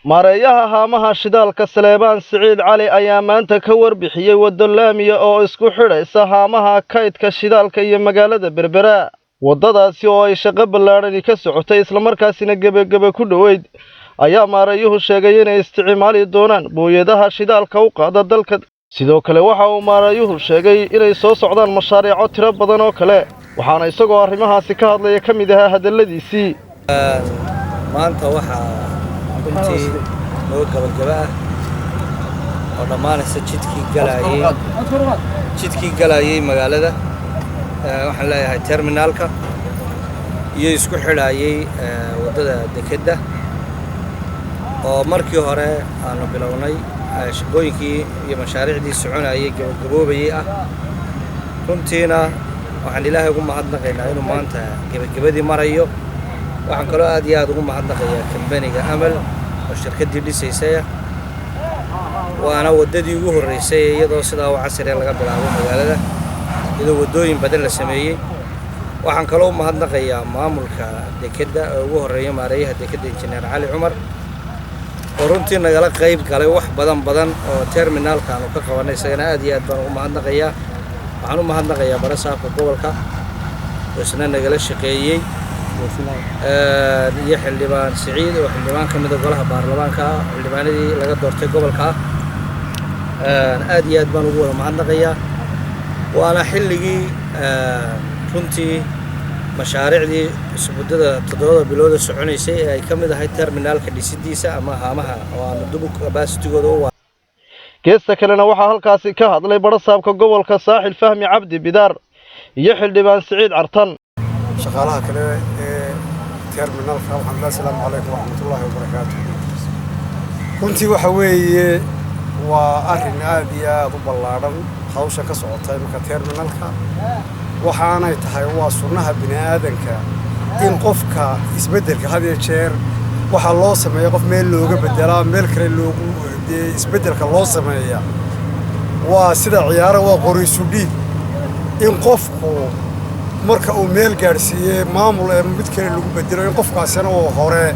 Maareeyaha haamaha shidaalka Saleebaan Siciid Cali ayaa maanta ka warbixiyey waddo laamiya oo isku xidhaysa haamaha kaydka shidaalka iyo magaalada Berbera. Waddadaasi oo ay shaqo ballaadhani ka socotay islamarkaasina gebagebe ku dhoweyd ayaa maareeyuhu sheegay inay isticmaali doonaan booyadaha shidaalka u qaada dalka. Sidoo kale waxa uu maareeyuhu sheegay inay soo socdaan mashaariico tiro badan oo kale, waxaana isagoo arrimahaasi ka hadlaya ka mid ahaa hadalladiisii. Maanta waxaa runtii noo gabagaba ah oo dhammaanaysa jidkii galayay magaalada, waxaan leeyahay terminaalka, iyo isku xidhaayay waddada dekedda, oo markii hore aanu bilownay shaqooyinkii iyo mashaariicdii soconayay gabagaboobayay ah. Runtiina waxaan Ilaahay ugu mahadnaqaynaa inuu maanta gebagabadii marayo. Waxaan kaloo aad iyo aad ugu mahadnaqayaa kambaniga Amal oo shirkaddii dhisaysaya, waana waddadii ugu horreysay iyadoo sidaa u casriya laga bilaabo magaalada, iyadoo waddooyin badan la sameeyey. Waxaan kaloo u mahadnaqayaa maamulka dekedda oo ugu horreeya maareeyaha dekedda, Injineer Cali Cumar, oo runtii nagala qayb galay wax badan badan oo terminaalka aanu ka qabanay. Isagana aad iyo aad baan ugu mahadnaqayaa. Waxaan u mahadnaqayaa barasaabka gobolka oo isna nagala shaqeeyey, iyo Xildhibaan Siciid oo xildhibaan ka mida golaha baarlamaanka ah, xildhibaanadii laga doortay gobolka ah. Aad iyo aad baan ugu wada mahadnaqayaa. Waana xilligii runtii mashaariicdii muddada 7da bilooda soconaysay ee ay ka mid ahayd terminaalka dhisidiisa ama haamaha oo aanu dub capacitigooda u Geesta kalena waxaa halkaasi ka hadlay barasaabka gobolka Saaxil, Fahmi Cabdi Bidaar, iyo Xildhibaan Siciid Cartan. Shaqaalaha kale ee terminalka waxaan leeyahay asalaamu calaykum waraxmatullaahi wabarakaatu. Runtii waxa weeye waa arrin aad iyo aad u ballaadhan hawshan ka socota iminka terminalka. Waxaanay tahay waa sunnaha bini aadanka in qofka isbeddelka had iyo jeer waxaa loo sameeya, qof meel looga beddelaa, meel kale loogu dee isbeddelka loo sameeya waa sida ciyaara, waa qoriisu dhiib, in qofku marka uu meel gaadhsiiyey maamul ee mid kale lagu bedelo, in qofkaasina uu hore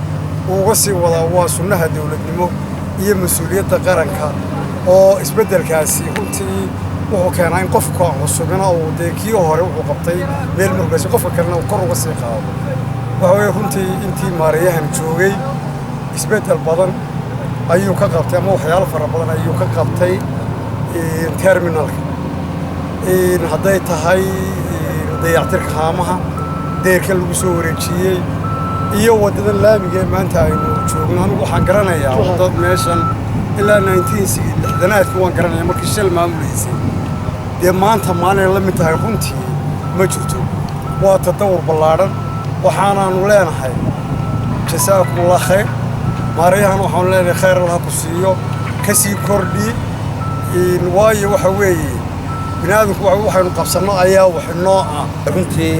uga sii wadaa. Waa sunnaha dawladnimo iyo mas-uuliyadda qaranka, oo isbeddelkaasi runtii wuxuu keenaa in qofka cusubina uu dee kii hore wuxuu qabtay meel markaasi qofka kalena uu kor uga sii qaado. Waxa weeye runtii intii maareeyahan joogay isbeddel badan ayuu ka qabtay, ama waxyaalo fara badan ayuu ka qabtay terminalka, hadday tahay dayactirka haamaha, deyrka lagu soo wareejiyey iyo waddadan laamiga ee maanta aynu joogno. Anigu waxaan garanayaa waddad meeshan ilaa 1960-aadkii waan garanayaa, markii Shell maamulaysay. Dee maanta maalinay la mid tahay runtii ma jirto. Waa tadawur ballaadhan. Waxaanaanu leenahay jasaakumullah khayr. Maareeyahan waxaanu leenahay khayr Allah ku siiyo, ka sii kordhi, waayo waxa weeye bini aadamku waxaynu qabsanno ayaa wax inoo ah. Runtii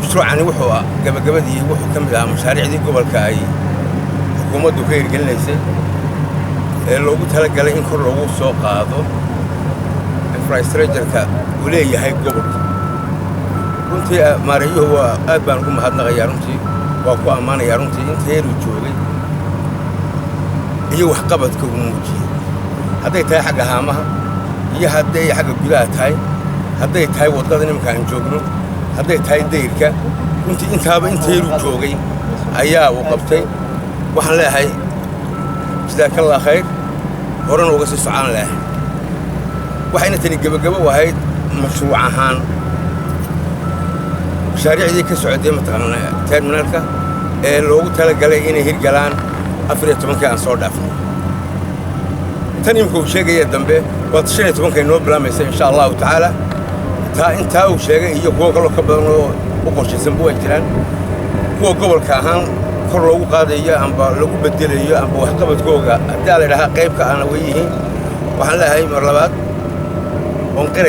mashruucani wuxuu gabagabadii wuxuu ka mid ahaa mashaariicdii gobolka ay xukuumaddu ka hirgelinaysay ee loogu talagalay in kor loogu soo qaado infrastructureka uu leeyahay gobolka. Runtii maareeyuhu waa aad baan ugu mahadnaqayaa, runtii waa ku ammaanayaa runtii inta heeruu joogay iyo waxqabadka uu muujiyey, hadday tahay xagga haamaha iyo hadday xagga gudaha tahay, hadday tahay waddada nimanka aan joogno, hadday tahay dayrka. Runtii intaaba inta heeruu joogay ayaa uu qabtay. Waxaan leeyahay jasaakallah khayr, horena uga sii socaan leeyahay. Waxayna tani gebagabo u ahayd mashruuc ahaan mashaariicdii ka socotay mataqaanaa terminalka ee loogu talagalay inay hirgalaan 14-kii aan soo dhaafnay. Tan imika uu sheegaya dambe waa 15-ka inoo bilaamaysa, insha Allahu tacaala. Taa intaa uu sheegay iyo kuwo kaloo ka badan oo u qorshaysanba way jiraan, kuwa gobolka ahaan kor loogu qaadayo amba lagu bedelayo amba waxqabadkooga haddii la idhahaa qaybka ana way yihiin. Waxaan leeyahay mar labaad oon qiraya.